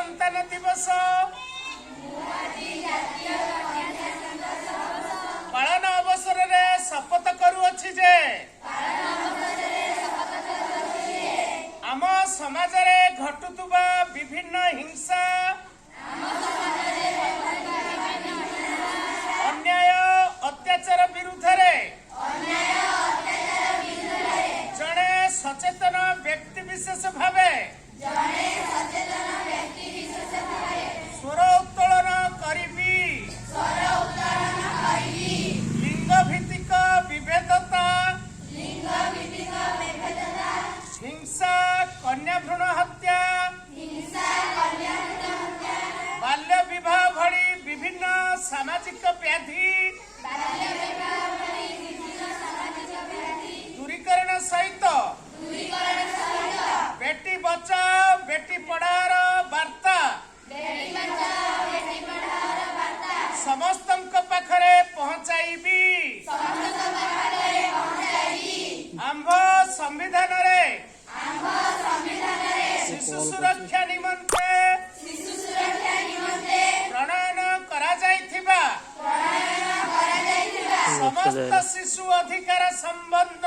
ସନ୍ତାନ ଦିବସ ପାଳନ ଅବସରରେ ଶପଥ କରୁଅଛି ଯେ, ଆମ ସମାଜରେ ଘଟୁଥିବା ବିଭିନ୍ନ ହିଂସା, ଅନ୍ୟାୟ, ଅତ୍ୟାଚାର ବିରୁଦ୍ଧରେ ଜଣେ ସଚେତନ ବ୍ୟକ୍ତି ବିଶେଷ ଭାବେ ସ୍ୱର ଉତ୍ତୋଳନ କରିବି। ଲିଙ୍ଗ ଭିତ୍ତିକ ବିଭେଦତା, ହିଂସା, କନ୍ୟା ଭ୍ରୂଣ ହତ୍ୟା, ବାଲ୍ୟ ବିବାହ ଭଳି ବିଭିନ୍ନ ସାମାଜିକ ବ୍ୟାଧି ଦୂରୀକରଣ ସହିତ ବେଟି ବଚାଓ ବେଟି ପଢାଓର ବାର୍ତ୍ତା ସମସ୍ତଙ୍କ ପାଖରେ ପହଞ୍ଚାଇବି। ଆମ୍ଭ ସମ୍ବିଧାନରେ ଶିଶୁ ସୁରକ୍ଷା ନିମନ୍ତେ ପ୍ରଣୟନ କରାଯାଇଥିବା ସମସ୍ତ ଶିଶୁ ଅଧିକାର ସମ୍ବନ୍ଧ